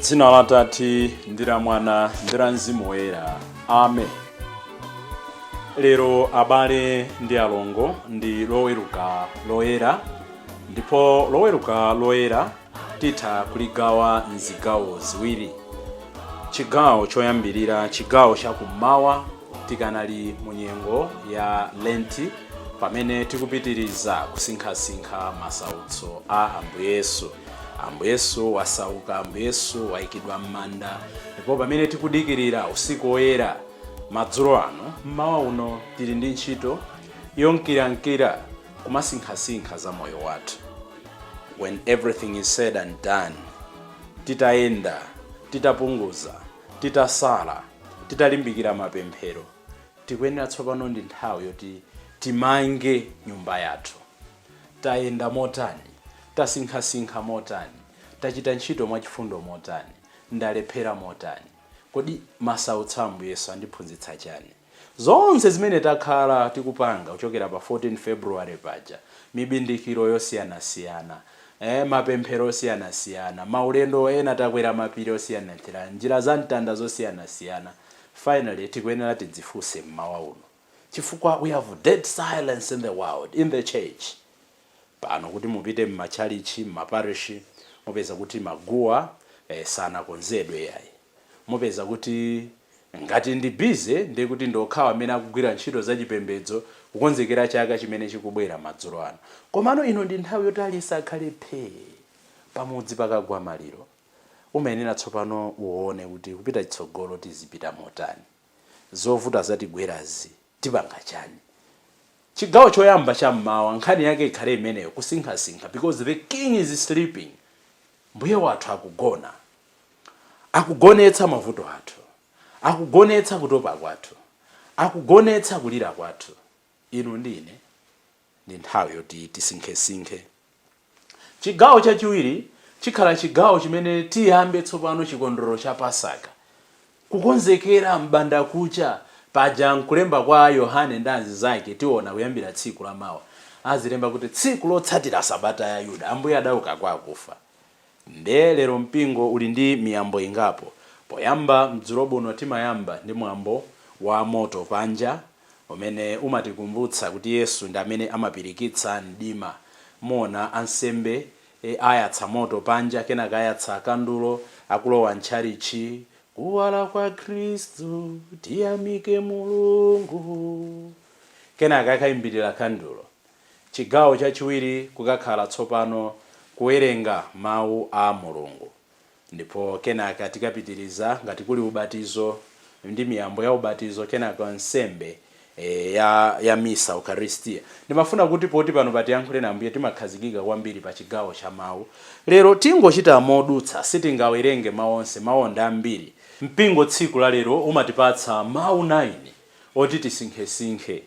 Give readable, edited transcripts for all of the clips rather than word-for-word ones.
Dzina la Tate ndi la Mwana ndi la Mzimu Woyera, amen. Lero, abale ndi alongo, ndi Loweruka Loyera, ndipo Loweruka Loyera titha kuligawa mzigawo ziwiri. Chigawo choyambirira, chigawo chakummawa, tikanali mu nyengo ya Lenti, pamene tikupitiriza kusinkhasinkha masautso a Ambuye Yesu. Ambuye Yesu wasauka, Ambuye Yesu wayikidwa m'manda, ndipo pamene tikudikirira usiku woyera madzulo ano, mmawa uno tili ndi ntchito yonkirankira kumasinkhasinkha za moyo wathu. When everything is said and done, titayenda, titapunguza, titasala, titalimbikira mapemphero, tikuyenera tsopano ndi nthawi yoti timange nyumba yathu. Tayenda motani? Tasinkhasinkha motani? Tachita ntchito mwachifundo motani? Ndalephera motani? Kodi masautso a Ambuye Yesu andiphunzitsa chani? Zonse zimene takhala tikupanga kuchokera pa 14 February paja, mibindikiro yosiyanasiyana, mapemphero osiyanasiyana, maulendo ena takwera mapiri osiyanasiyana, njira za mtanda zosiyanasiyana, finally tikuyenera tidzifunse mmawa uno, chifukwa we have dead silence in the world, in the church pano. Kuti mupite mmachalichi, mmaparishi, mupeza kuti maguwa sanakonzedwe yayi. Mupeza kuti ngati ndi busy, ndi kuti ndokhawa amene akugwira ntchito zachipembedzo kukonzekera chaka chimene chikubwera madzulo ano. Komano ino ndi nthawi yoti aliyense akhale phee. Pamudzi pakagwa maliro, umayenera tsopano uone kuti kupita chitsogolo tizipita motani, zovuta zatigwerazi tipanga chani. Chigawo choyamba cham'mawa nkhani yake ikhale imeneyo, kusinkhasinkha, because the king is sleeping. Mbuye wathu akugona, akugonetsa mavuto athu, akugonetsa kutopa kwathu, akugonetsa kulira kwathu. Inu ndi ine, ndi nthawi yoti tisinkhesinkhe. Chigawo chachiwiri chikhala chigawo chimene tiyambe tsopano chikondwerero cha Pasaka, kukonzekera m'bandakucha. Paja nkulemba kwa Yohane ndi anzake tiona kuyambira tsiku la mawa, azilemba kuti tsiku lotsatira sabata ya Yuda, Ambuye adauka kwa akufa. Nde lero mpingo uli ndi miyambo ingapo. Poyamba, mdzulo buno timayamba ndi mwambo wa moto panja umene umatikumbutsa kuti Yesu ndi amene amapirikitsa mdima. Muona ansembe ayatsa moto panja, kenaka ayatsa kandulo akulowa mtchalichi, "Kuwala kwa Khristu, tiyamike Mulungu," kenaka akayimbirira kandulo. Chigawo chachiwiri kukakhala tsopano kuwerenga mawu a Mulungu, ndipo kenaka tikapitiriza ngati kuli ubatizo ndi miyambo ya ubatizo, kenaka nsembe ya misa, Ukaristiya. Ndimafuna kuti poti pano patiyankhule na Ambuye timakhazikika kwambiri pa chigawo cha mawu, lero tingochita modutsa, sitingawerenge mawu onse, mawu ndi ambiri. Mpingo tsiku la lero umatipatsa mawu 9 oti tisinkhesinkhe.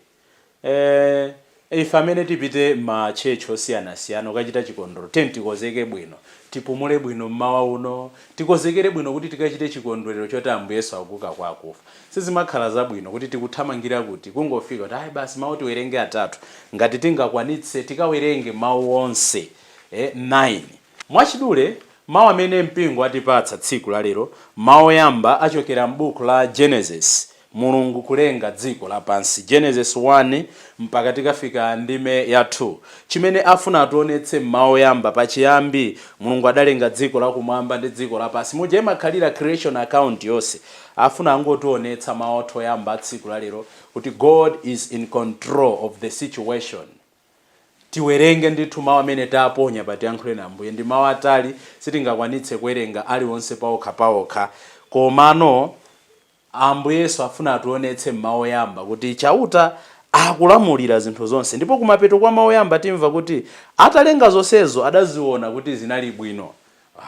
Ife amene tipite ma church osiyanasiyana ukachita chikondwerero, tiyeni tikonzeke bwino, tipumule bwino mmawa uno, tikonzekere bwino kuti tikachite chikondwerero choti Ambuye Yesu akuuka kwa akufa. Sizimakhala zabwino kuti tikuthamangira kuti kungofika kuti ayi basi, mawu tiwerenge atatu. Ngati tingakwanitse, tikawerenge mawu onse 9. Mwachidule, mawu amene mpingo atipatsa tsiku la lero, mawu oyamba achokera m'buku la Genesis, Mulungu kulenga dziko lapansi, Genesis 1 mpaka tikafika ndime ya 2. Chimene afuna ationetse mmawu oyamba, pachiyambi Mulungu adalenga dziko lakumwamba ndi dziko lapansi. Muja imakhalira creation account yonse, afuna angotionetsa mawu athu oyamba a tsiku la lero kuti God is in control of the situation. Tiwerenge ndithu mawu amene taponya patiyankhule na Ambuye. Ndi mawu atali, sitingakwanitse kuwerenga aliwonse paokha paokha, komano Ambuye Yesu afuna ationetse mmawu oyamba kuti Chauta akulamulira zinthu zonse. Ndipo kumapeto kwa mawu oyamba timva kuti atalenga zonsezo, adaziona kuti zinali bwino,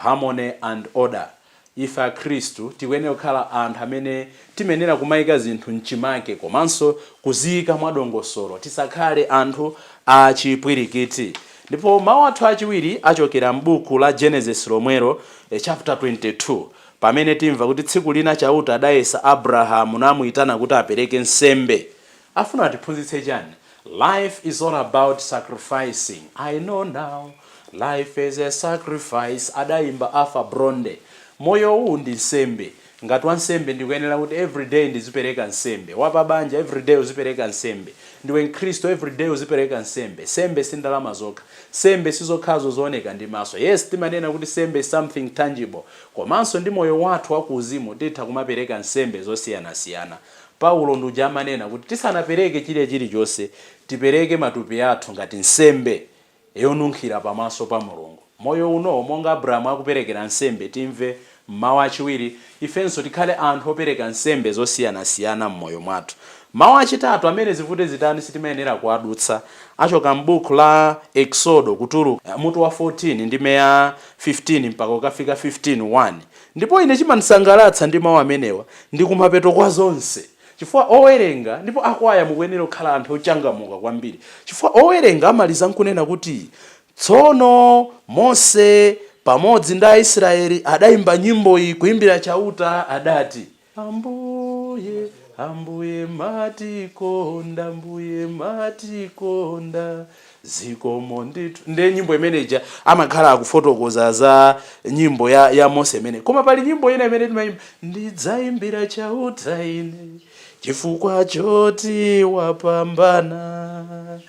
harmony and order. Ife Akhristu tikuyenera kukhala anthu amene timayenera kumayika zinthu mchimake komanso kuziyika mwadongosolo, tisakhale anthu achipwirikiti. Ndipo mawu athu achiwiri achokera m'buku la Genesis lomwelo, chapter 22, pamene timva kuti tsiku lina Chauta adayesa Abrahamu namuyitana kuti apereke nsembe. Afuna atiphunzitse chani? Life is all about sacrificing. "I know now life is a sacrifice," adayimba Alpha Blondy. Moyo ndi sacrifice. Moyo uwu ndi nsembe. Ngati wansembe ndikuyenera kuti everyday ndizipereka nsembe. Wapabanja, everyday uzipereka nsembe. Ndiwe Mkhristu, everyday uzipereka nsembe. Sembe si ndalama zokha, sembe sizokhazo zooneka ndi maso. Yes, timanena kuti sembe is something tangible, komanso ndi moyo wathu wakuuzimu titha kumapereka nsembe zosiyanasiyana. Paulo nduja amanena kuti tisanapereke chile chilichonse, tipereke matupi athu ngati nsembe yonunkhira pamaso pa Mulungu. Moyo uno, monga Abrahamu akuperekera nsembe, timve mmawu achiwiri, ifenso tikhale anthu opereka nsembe zosiyanasiyana m'moyo mwathu. Mawu achitatu amene zivute zitani sitimayenera kuadutsa achoka m'buku la Exodo, Kutuluka, mutu wa 14 ndime ya 15 mpaka ukafika 15:1. Ndipo ine chimandisangalatsa ndi mawu amenewa ndi kumapeto kwa zonse, chifukwa owerenga, ndipo akwaya mukuyenera kukhala anthu ochangamuka kwambiri, chifukwa owerenga amaliza nkunena kuti, "Tsono Mose pamodzi ndi Aisraeli adayimba nyimbo iyi kuyimbira Chauta, adati, 'Ambuye, Ambuye matikonda, Ambuye matikonda, zikomo ndithu.'" Ndiye nyimbo imeneja amakhala akufotokoza za nyimbo ya Mose imene. Koma pali nyimbo ina imene timayimba, "Ndidzayimbira Chauta ine chifukwa choti wapambana."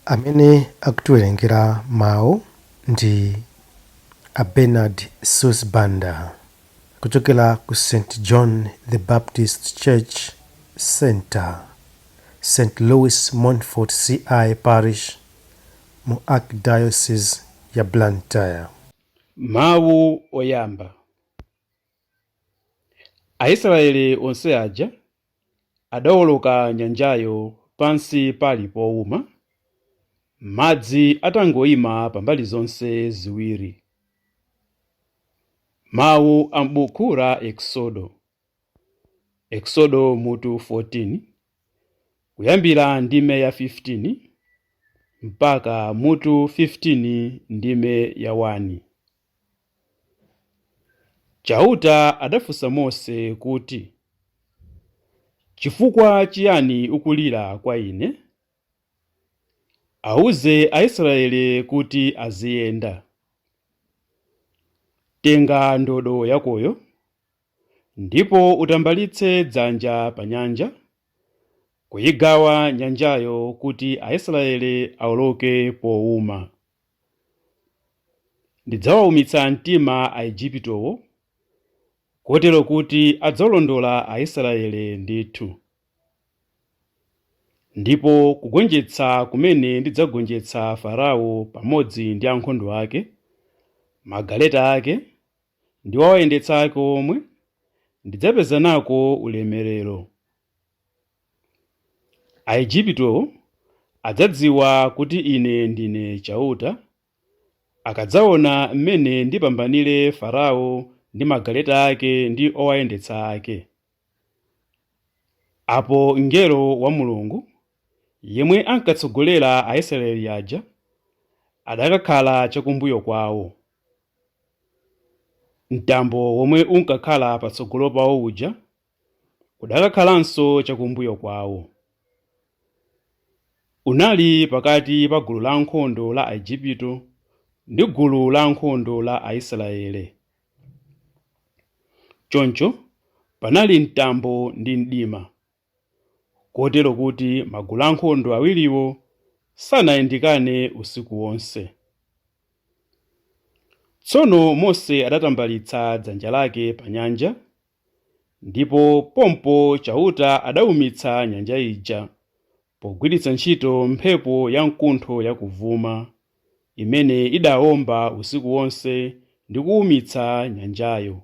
Amene akutiwerengera mawu ndi a Bernard Susbanda kuchokera ku St John the Baptist Church Center, St Louis Montfort CI Parish, mu Archdiocese ya Blantyre. Mawu oyamba. Aisraeli onse aja adawoloka nyanjayo pansi pali powuma, madzi atangoyima pambali zonse ziwiri. Mawu a m'buku la Exodo. Exodo mutu 14, kuyambira ndime ya 15 mpaka mutu 15 ndime ya 1. Chauta adafunsa Mose kuti, "Chifukwa chiyani ukulira kwa ine? Awuze Aisraeli kuti aziyenda. Tenga ndodo yakoyo ndipo utambalitse dzanja pa nyanja kuyigawa nyanjayo kuti Aisraeli awoloke powuma. Ndidzawawumitsa mtima Aiguptowo kotero kuti adzalondola Aisraeli ndithu. Ndipo kugonjetsa kumene ndidzagonjetsa Farao pamodzi ndi ankhondo ake, magaleta ake ndi owayendetsa ake omwe, ndidzapeza nako ulemerero. Aiguptowo adzadziwa kuti ine ndine Chauta akadzaona mmene ndipambanire Farao ndi magaleta ake ndi owayendetsa ake." Apo mngelo wa Mulungu yemwe ankatsogolera Aisraeli aja adakakhala chakumbuyo kwawo. Mtambo womwe unkakhala patsogolo pawo uja udakakhalanso chakumbuyo kwawo. Unali pakati pa gulu la ankhondo la Aigupto ndi gulu la ankhondo la Aisraeli. Choncho panali mtambo ndi mdima, kotero kuti magulu ankhondo awiriwo sanayandikane usiku wonse. Tsono Mose adatambalitsa dzanja lake pa nyanja, ndipo pompo Chauta adawumitsa nyanja ija pogwiritsa ntchito mphepo yamkuntho yakuvuma imene idawomba usiku wonse ndi kuwumitsa nyanjayo.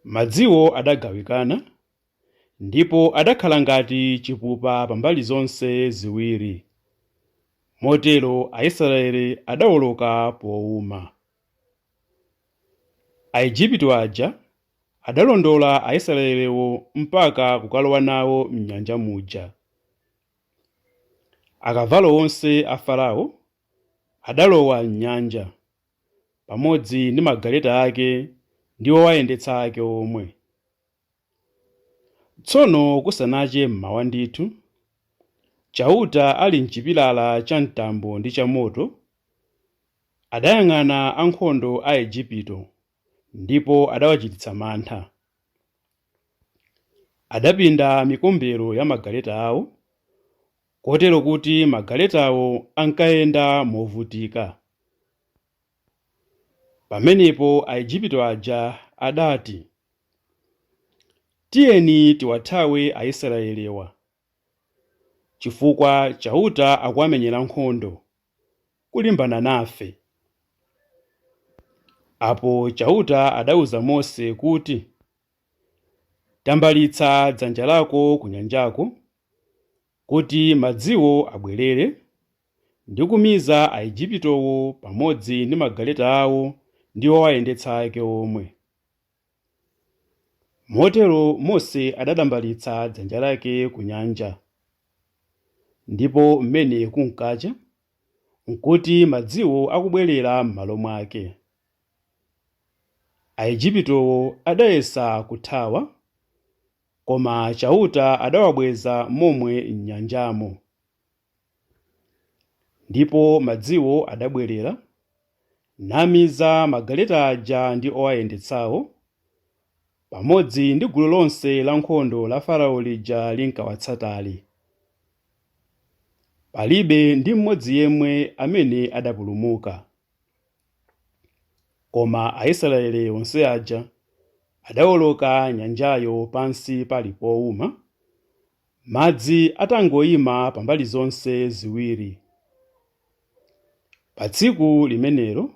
Madziwo adagawikana ndipo adakhala ngati chipupa pambali zonse ziwiri. Motero Aisraeli adawoloka powuma. Aigupto aja adalondola Aisraeliwo mpaka kukalowa nawo m'nyanja muja. Akavalo onse a Farao adalowa m'nyanja pamodzi ndi magaleta ake ndi owayendetsa ake omwe. Tsono kusanache mmawa ndithu, Chauta ali mchipilala cha mtambo ndi chamoto adayang'ana ankhondo a Igupto. ndipo adawachititsa mantha. Adapinda mikombero ya magaleta awo, kotero kuti magaletawo ankayenda movutika. Pamenepo Aejipito aja adati, Tiyeni tiwathawe Aisraelewa, chifukwa Chauta akuwamenyera nkhondo, kulimbana nafe. Apo Chauta adauza Mose kuti, Tambalitsa dzanja lako kunyanjako, kuti madziwo abwerere ndi kumiza Aejipitowo pamodzi ndi magaleta awo ndi owayendetsa ake omwe. Motero Mose adatambalitsa dzanja lake ku nyanja, ndipo mmene kunkacha, nkuti madziwo akubwerera m'malo mwake. Aejipitowo adayesa kuthawa, koma Chauta adawabweza momwe m'nyanjamo. Ndipo madziwo adabwerera, namiza magaleta aja ndi owayendetsawo, pamodzi ndi gulu lonse lankhondo la Farao lija linkawatsatali. Palibe ndi mmodzi yemwe amene adapulumuka. Koma Aisraele onse aja adawoloka nyanjayo pansi pali powuma, madzi atangoyima pambali zonse ziwiri. Pa tsiku limenelo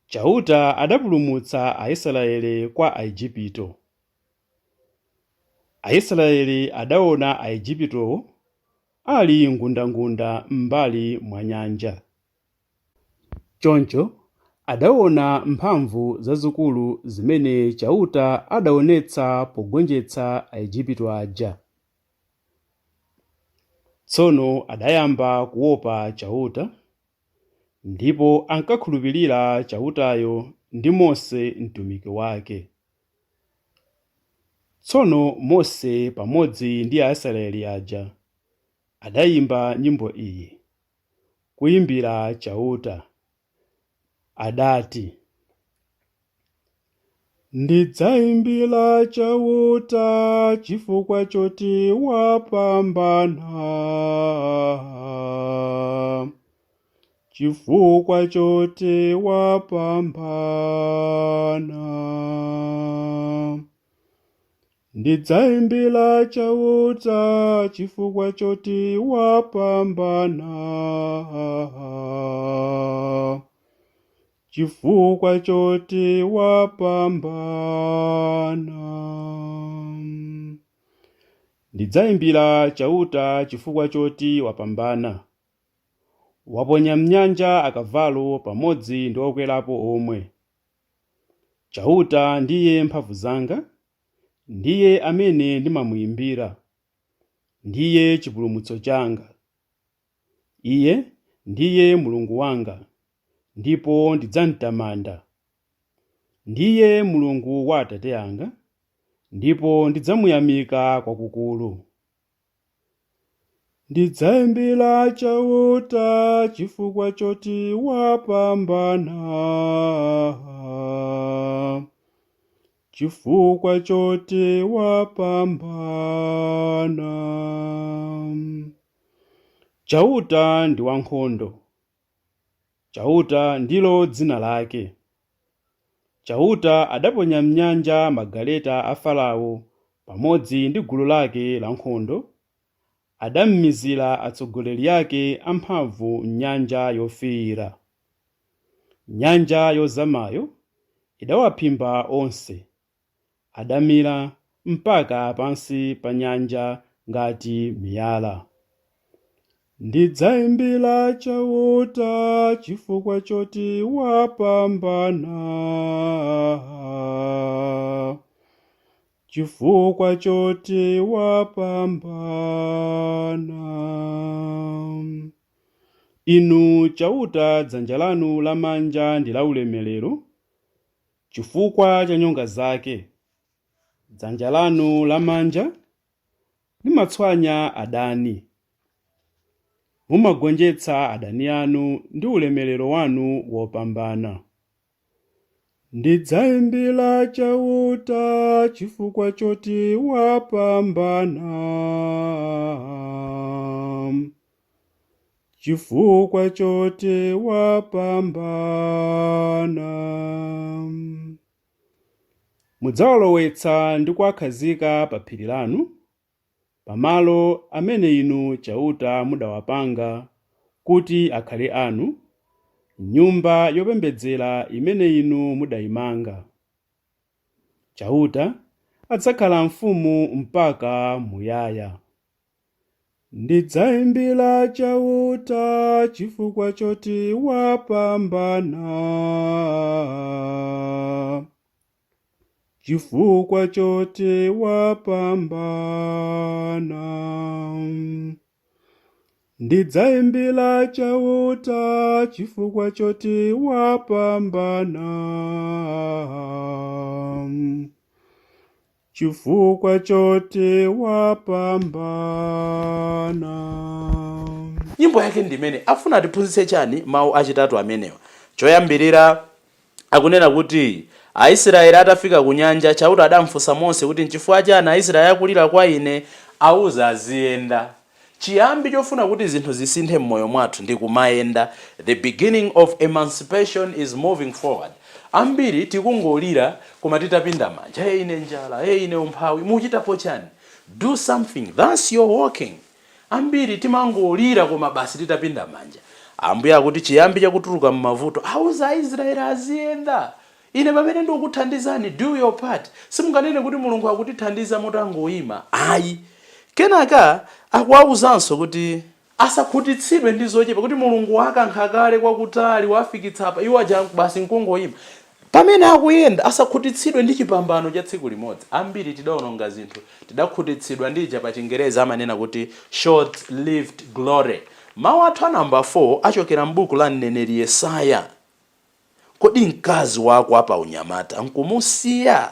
Chauta adapulumutsa Aisraele kwa Aejipito. Aisraele adaona Aejipitowo ali ngundangunda m'mbali mwa nyanja. Choncho adaona mphamvu zazikulu zimene Chauta adaonetsa pogonjetsa Aejipito aja. Tsono adayamba kuopa Chauta, ndipo ankakhulupirira Chautayo ndi Mose mtumiki wake. Tsono Mose pamodzi ndi Aisraeli aja adayimba nyimbo iyi, kuyimbira Chauta. Adati, Ndidzayimbira Chauta chifukwa choti wapambana, chifukwa choti wapambana. Ndidzayimbira Chauta chifukwa choti wapambana, chifukwa choti wapambana. Ndidzayimbira Chauta chifukwa choti wapambana. Waponya m'nyanja akavalo pamodzi ndi okwerapo omwe. Chauta ndiye mphamvu zanga, ndiye amene ndimamuyimbira, ndiye chipulumutso changa. Iye ndiye Mulungu wanga, ndipo ndidzamtamanda. Ndiye Mulungu wa atate anga, ndipo ndidzamuyamika kwakukulu. Ndidzayimbira Chauta chifukwa choti wapambana, chifukwa choti wapambana. Chauta ndi wankhondo, Chauta ndilo dzina lake. Chauta adaponya m'nyanja magaleta a Farao pamodzi ndi gulu lake lankhondo, adammizira atsogoleri ake amphamvu m'nyanja yofiira. Nyanja yozamayo idawaphimba onse, adamira mpaka pansi pa nyanja ngati miyala. Ndidzayimbira Chauta chifukwa choti wapambana, chifukwa choti wapambana. Inu Chauta, dzanja lanu lamanja ndi la ulemerero chifukwa cha nyonga zake. Dzanja lanu lamanja limatswanya adani. Mumagonjetsa adani anu ndi ulemerero wanu wopambana. Ndidzayimbira Chauta chifukwa choti wapambana, chifukwa choti wapambana. Mudzawalowetsa ndi kuwakhazika pa phiri lanu, pamalo amene inu Chauta mudawapanga kuti akhale anu, nyumba yopembedzera imene inu mudayimanga. Chauta adzakhala mfumu mpaka muyaya. Ndidzayimbira Chauta chifukwa choti wapambana, chifukwa choti wapambana. Ndidzayimbira Chauta chifukwa choti wapambana, chifukwa choti wapambana. Nyimbo yake ndimene afuna atiphunzitse chani mawu achitatu amenewa? Choyambirira akunena kuti Aisraeli atafika ku nyanja, Chauta adamfunsa Mose kuti, "Nchifukwa chani Aisraeli akulira kwa ine? Auza aziyenda." Chiyambi chofuna kuti zinthu zisinthe m'moyo mwathu ndi kumayenda. The beginning of emancipation is moving forward. Ambiri tikungolira koma titapinda manja. "Hey, ine njala, hey, ine umphawi." Muchitapo chani? Do something, that's your walking. Ambiri timangolira koma basi titapinda manja. Ambuye akuti chiyambi chakutuluka m'mavuto, auza Aisraeli aziyenda. Ine pamene ndikukuthandizani, do your part. Simunganene kuti Mulungu akutithandiza mutangoyima, ayi. Kenaka akuwawuzanso kuti asakhutitsidwe ndi zochepa, kuti Mulungu wakankha kale kwakutali, wafikitsa apa, iwo aja basi nkungoyima. Pamene akuyenda, asakhutitsidwe ndi chipambano cha tsiku limodzi. Ambiri tidawononga zinthu, tidakhutitsidwa ndija pa Chingereza amanena kuti short lived glory. Mawu athu a namba 4 achokera m'buku la mneneri Yesaya. Kodi mkazi wako apa unyamata nkumusiya?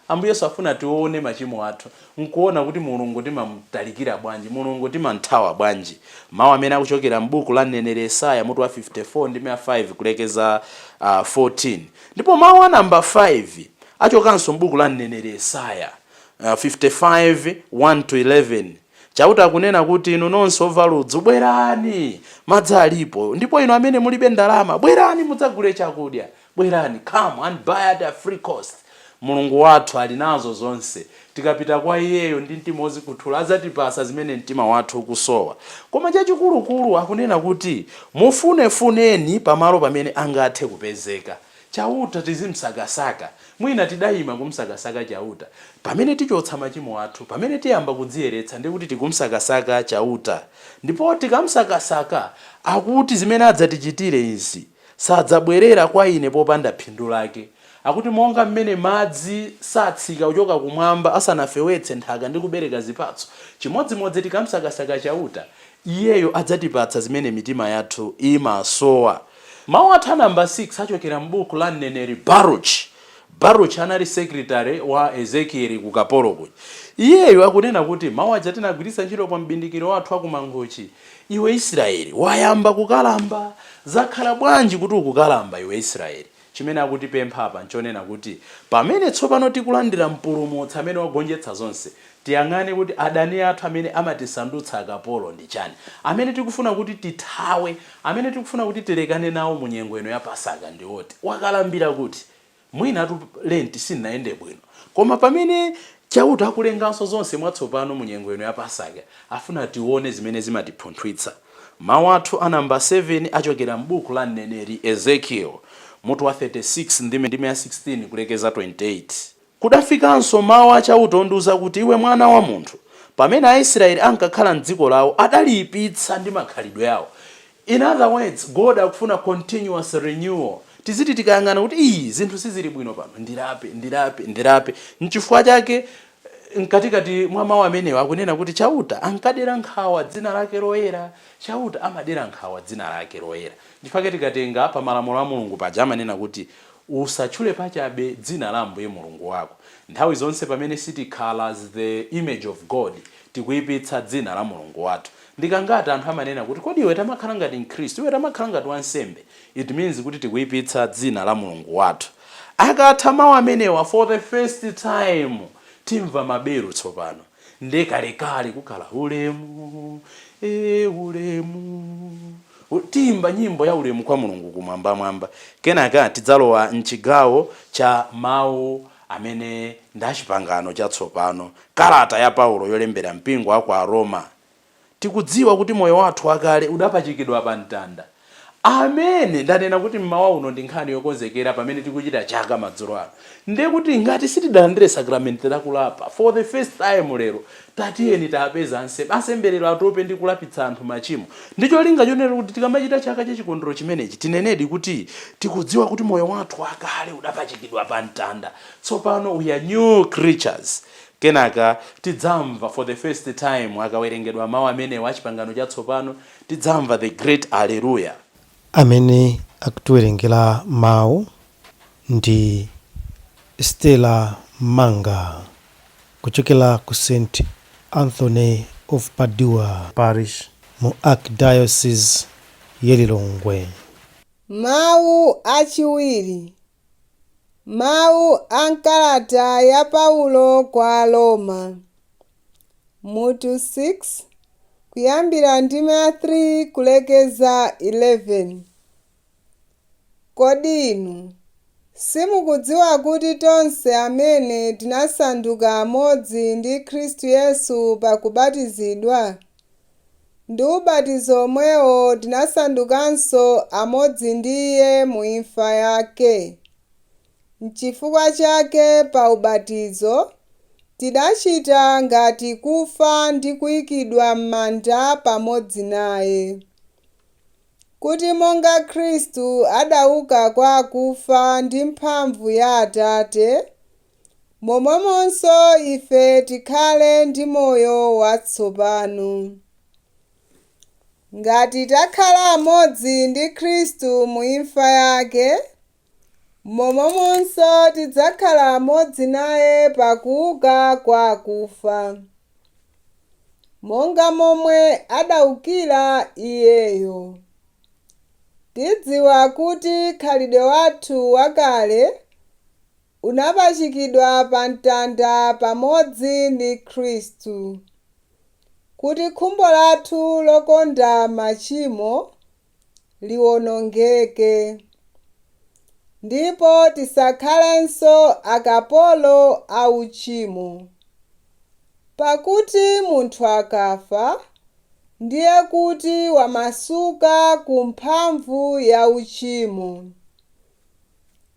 Ambuye Yesu afuna tione machimo athu nkuona kuti Mulungu timamutalikira bwanji, Mulungu timamthawa bwanji. Mawu amene akuchokera m'buku la mneneri Yesaya mutu wa 54 ndi 5 kulekeza 14. Ndipo mawu a namba 5 achokanso m'buku la mneneri Yesaya 55 1 to 11. Chauta akunena kuti, "Inu nonse omva ludzu, bwerani, madzi alipo. Ndipo inu amene mulibe ndalama, bwerani mudzagule chakudya. Bwerani, come and buy at a free cost." Mulungu wathu ali nazo zonse. Tikapita kwa iyeyo ndi mtima wozikhuthula, adzatipasa zimene mtima wathu ukusowa. Koma chachikulukulu akunena kuti mufunefuneni pamalo pamene angathe kupezeka. Chauta tizimsakasaka. Mwina tidayima kumsakasaka Chauta. Pamene tichotsa machimo athu, pamene tiyamba kudziyeretsa, ndi kuti tikumsakasaka Chauta. Ndipo tikamsakasaka, akuti zimene adzatichitire izi, sadzabwerera kwa ine popanda phindu lake. Akuti monga mmene madzi satsika kuchoka kumwamba asanafewetse nthaka ndi kubereka zipatso, chimodzimodzi tikamsakasaka Chauta, iyeyo adzatipatsa zimene mitima yathu imasowa. Mawu athu a namba 6 achokera m'buku la mneneri Baruch. Baruch anali secretary wa Ezekieli ku kapolo kuja. Iyeyo akunena kuti, mawu aja tinagwiritsa ntchito pa mbindikiro wathu akumangochi, "Iwe Israeli, wayamba kukalamba. Zakhala bwanji kuti ukukalamba, iwe Israeli?" Chimene akutipempha apa nchonena kuti pamene tsopano tikulandira mpulumutsi amene wagonjetsa zonse, tiyang'ane kuti adani athu amene amatisandutsa akapolo ndi chani, amene tikufuna kuti tithawe, amene tikufuna kuti tilekane nawo mu nyengo ino ya Pasaka ndi oti. Wakalambira kuti mwinatu Lent sinnayende bwino, koma pamene Chauta akulenganso zonse mwatsopano mu nyengo ino ya Pasaka, afuna tione zimene zimatipunthwitsa. Mawu athu a namba 7 achokera m'buku la mneneri Ezekiel mutu wa 36 ndime ya 16 kulekeza 28. Kudafikanso mawu a Chauta ondiwuza kuti, "Iwe mwana wa munthu, pamene Aisraeli ankakhala mdziko lawo, adaliyipitsa ndi makhalidwe awo." In other words, God akufuna continuous renewal. Tiziti tikayang'ana kuti iyi zinthu sizili bwino pano, ndilape, ndilape, ndilape. Nchifukwa chake mkatikati mwa mawu amenewa akunena kuti Chauta ankadera nkhawa dzina lake loyera. Chauta amadera nkhawa dzina lake loyera. Nchifukwa tikatenga pa malamulo a Mulungu paja amanena kuti usatchule pachabe dzina la Ambuye Mulungu wako. Nthawi zonse pamene sitikhala as the image of God, tikuyipitsa dzina la Mulungu wathu. Ndikangati anthu amanena kuti, "Kodi iwe tamakhala ngati Mkhristu, iwe tamakhala ngati wansembe?" It means kuti tikuyipitsa dzina la Mulungu wathu. Akatha mawu amenewa, for the first time timva maberu tsopano. Ndi kalekale kukhala ulemu, e ulemu, timba nyimbo ya ulemu kwa Mulungu kumwambamwamba. Kenaka tidzalowa mchigawo cha mawu amene ndi achipangano chatsopano, kalata ya Paulo yolembera mpingo wa ku Aroma. Tikudziwa kuti moyo wathu wakale udapachikidwa pa mtanda, amene ndanena kuti mmawa uno ndi nkhani yokonzekera pamene tikuchita chaka madzulo ano. Ndiye kuti ngati sitidalandire sakramenti lakulapa for the first time lero, tatiyeni tapeza ansembe, ansembe atope ndi kulapitsa anthu machimo, ndi cholinga chonena kuti tikamachita chaka chachikondwerero chimenechi tinenedi kuti tikudziwa kuti moyo wathu wakale udapachikidwa pa mtanda, tsopano we are new creatures. Kenaka tidzamva for the first time akawerengedwa mawu amenewa achipangano chatsopano, tidzamva the great Alleluia. Amene akutiwerengera mawu ndi Stella Manga kuchokera ku St Anthony of Padua Parish mu Archdiocese ya Lilongwe. Mawu achiwiri. Mawu a mkalata ya Paulo kwa Aroma, mutu 6, kuyambira ndime ya 3 kulekeza 11. Kodi inu simukudziwa kuti tonse amene tinasanduka amodzi ndi Khristu Yesu pakubatizidwa, ndi ubatizo omwewo tinasandukanso amodzi ndi Iye mu imfa yake? N'chifukwa chake pa ubatizo tidachita ngati kufa ndi kuyikidwa m'manda pamodzi naye, kuti monga Khristu adauka kwa akufa ndi mphamvu ya Atate, momwemonso ife tikhale ndi moyo watsopano. Ngati takhala amodzi ndi Khristu mu imfa yake, momwemonso tidzakhala amodzi naye pakuuka kwa akufa. Monga momwe adaukira Iyeyo, tidziwa kuti khalidwe wathu wakale unapachikidwa pa mtanda pamodzi ndi Khristu, kuti khumbo lathu lokonda machimo liwonongeke, ndipo tisakhalenso akapolo a uchimo. Pakuti munthu akafa, ndiye kuti wamasuka ku mphamvu ya uchimo.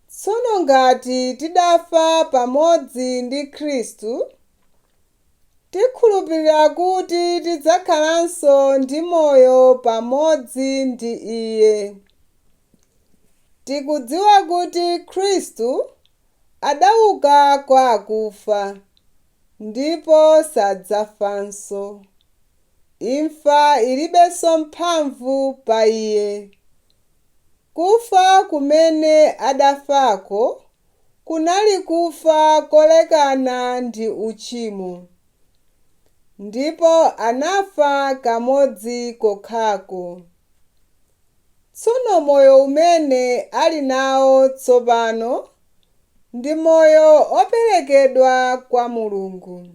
Tsono ngati tidafa pamodzi ndi Khristu, tikhulupirira kuti tidzakhalanso ndi moyo pamodzi ndi Iye. Tikudziwa kuti Khristu adauka kwa akufa, ndipo sadzafanso. Imfa ilibenso mphamvu pa Iye. Kufa kumene adafako kunali kufa kolekana ndi uchimo, ndipo anafa kamodzi kokhako. Tsono moyo umene ali nawo tsopano ndi moyo operekedwa kwa Mulungu.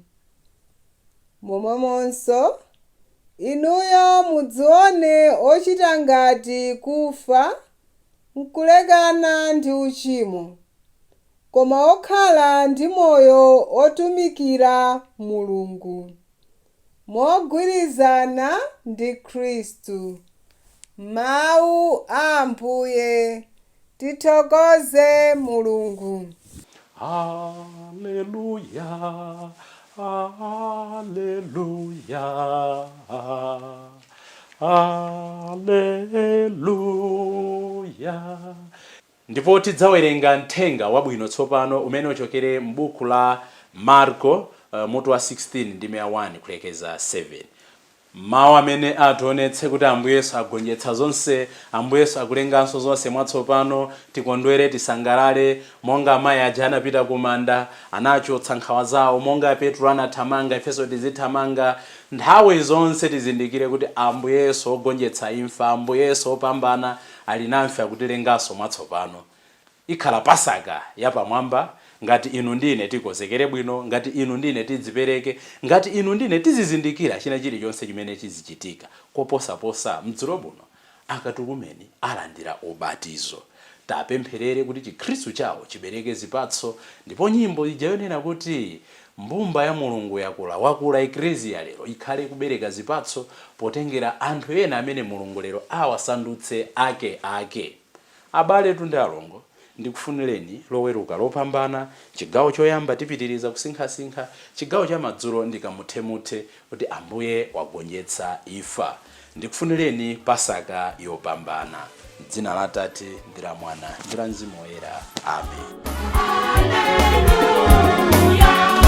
Momwemonso inuyo mudzione ochita ngati kufa nkulekana ndi uchimo, koma okhala ndi moyo otumikira Mulungu mogwirizana ndi Khristu. Mawu a Ambuye. Tithokoze Mulungu. Alleluia, Alleluia, Alleluia. Ndipo tidzawerenga mthenga wabwino tsopano umene uchokere m'buku la Marko, mutu wa 16, ndime ya 1 kulekeza 7. Mawu amene ationetse kuti Ambuye Yesu agonjetsa zonse, Ambuye Yesu akulenganso zonse mwatsopano. Tikondwere, tisangalale, monga amayi aja anapita kumanda, anachotsa nkhawa zawo, monga Petro anathamanga, ifenso tizithamanga nthawi zonse. Tizindikire kuti Ambuye Yesu ogonjetsa imfa, Ambuye Yesu opambana, ali nafe, akutilenganso mwatsopano. Ikhala Pasaka yapamwamba ngati inu ndine tikonzekere bwino, ngati inu ndine tidzipereke, ngati inu ndine tizizindikira china chilichonse chimene chizichitika. Koposaposa mdzulo buno akatukumeni alandira ubatizo. Tapempherere kuti Chikhristu chawo chibereke zipatso, ndipo nyimbo ija yonena kuti mbumba ya Mulungu yakula, wakula Eklesia lero, ikhale kubereka zipatso potengera anthu ena amene Mulungu lero awasandutse ake ake. Abale ndi alongo, ndikufunireni Loweruka lopambana. Chigawo choyamba tipitiriza kusinkhasinkha, chigawo cha madzulo ndikamuthemuthe kuti Ambuye wagonjetsa imfa. Ndikufunireni Pasaka yopambana. Dzina la Tate ndi la Mwana ndi la Mzimu Woyera, amen. Alleluia.